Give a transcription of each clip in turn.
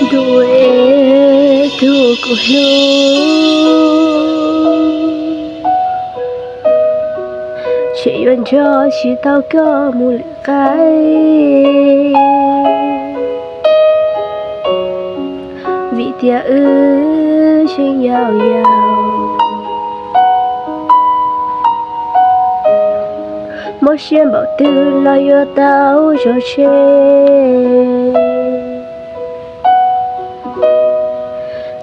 Ntuj, tus kuv hlub, tseem yuav nrog tsis tau koj mus lwm qaib, vim tias wb tseem yau yau. Mob siab npaum twg los yuav tau zov tseg.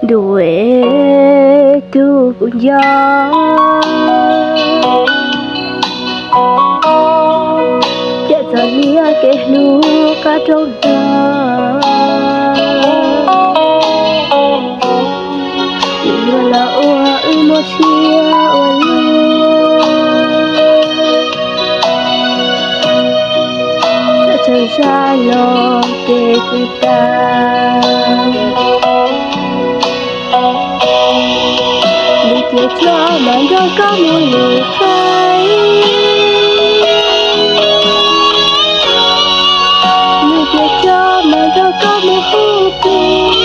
Ntuj, tus kuv nco, cam txog niaj kev hlub qab rooj no, vim luag los ua wb mob siab ua luaj. Txawm tsaug zog los ces kuv tas, nws tias tso mas nrog koj mus lwm qaib, nws tias tso mas nrog koj mus hu plig,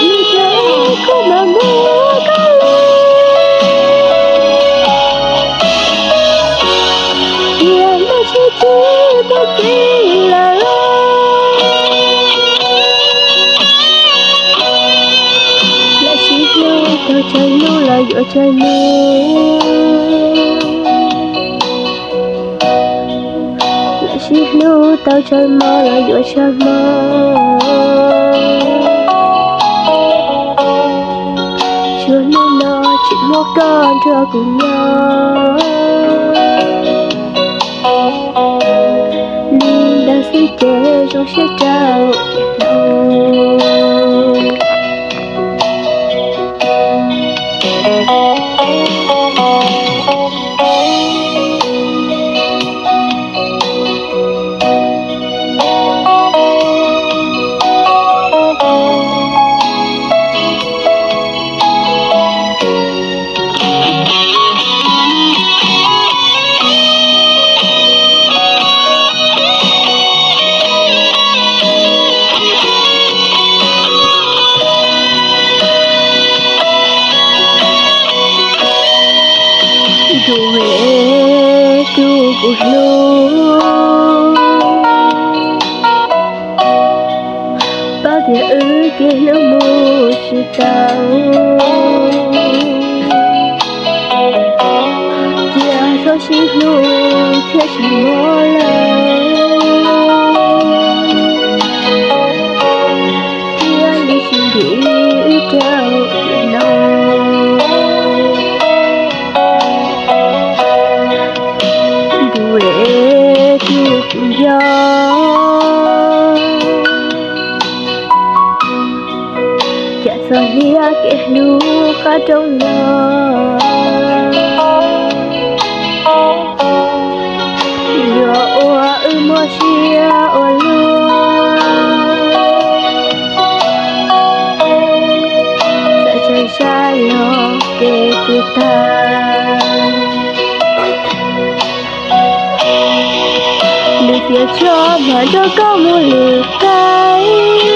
nws tias kuv mam mus koj lawm, tias noj tshis tsis tau txiv lawm. Lawv sib hlub tau tsawg hnub los yuav tsawg hnub, lawv sib hlub tau tsawg hmo los yuav tsawg hmo. Tsuas hnub no tseem muaj koj nrog kuv nyob, li ntawd xwb ces zoo siab rau hlo. Ntuj, tus kuv hlub, paub tias wb kev hlub mus tsis tau, cia txhob sib hlub thiab tsis mob lawm, thiab li tsis ntim wb rau tiam no. Ntuj, tus kuv nco, cam txog niaj kev hlub qab rooj no, yuav ua wb mob siab ua luaj. Txawm tsaug zog los ces kuv tas, nws tias tso mas nrog koj mus lwm qaib,